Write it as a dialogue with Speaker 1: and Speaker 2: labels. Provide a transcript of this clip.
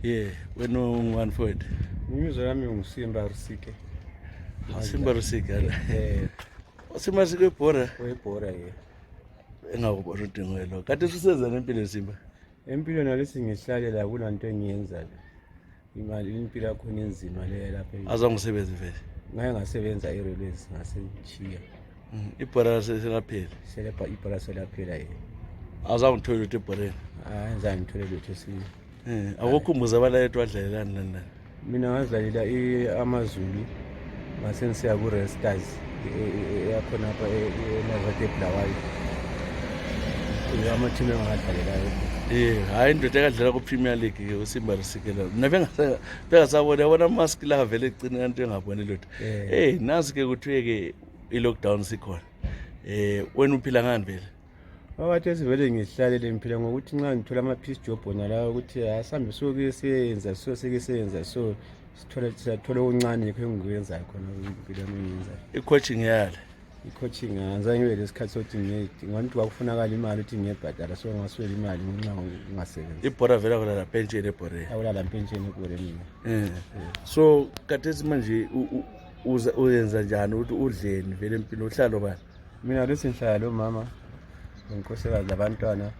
Speaker 1: Yeah, wena ungani mfowethu?
Speaker 2: Imizwa yami nguSimba Rusike.
Speaker 1: Simba Rusike. Simba Rusike ibhora
Speaker 2: Webhora ye.
Speaker 1: engakubona udingelo. Kade sisezana empilweni Simba.
Speaker 2: Empilweni nalesi ngihlalela kunanto engiyenza le. Imali impilo yakho inzima le lapha.
Speaker 1: Azangisebenzi vele.
Speaker 2: Ngake ngasebenza e-railways ngasengichiya.
Speaker 1: Ibhora selaphela.
Speaker 2: Selapha ibhora selaphela ye.
Speaker 1: Azangithola ukuthi ibhoreni.
Speaker 2: Ayenzanga ngithole lutho sini.
Speaker 1: Akukhumbuza abalayethu badlalelani lana.
Speaker 2: Mina ngazidlalela amaZulu ngase ngisiya ku-Red Stars yakhona apha eNavate Bulawayo. Amathimu engadlalelayo.
Speaker 1: Hayi indoda ekadlala ku-Premier League ke uSimba Rusike la. Mina bengasabona yabona amask la vele ecine kanti engaboni lutho. Nasi ke kuthiwe ke i-lockdown sikhona. Wena uphila ngani vele?
Speaker 2: Wathi sivele ngihlalele imphila ngokuthi nxa ngithola ama-piece job ona la ukuthi asambe soke siyenza so sithola okuncane yikho engikwenzayo khona impilo yami engiyenzayo.
Speaker 1: I-coaching yale.
Speaker 2: I-coaching angizange ngibe lesikhathi sokuthi ngokuthi kwakufunakala imali ukuthi ngiyebhadala so ngaswela imali ngenxa ngingasebenzi.
Speaker 1: Ibhora vele akulala pension ebhoreni.
Speaker 2: Akulala pension ebhoreni mina.
Speaker 1: So khathesi manje uyenza njani ukuthi udleni vele impilo uhlalo bani?
Speaker 2: Mina lesi ngihlala lo mama, unkosikazi labantwana.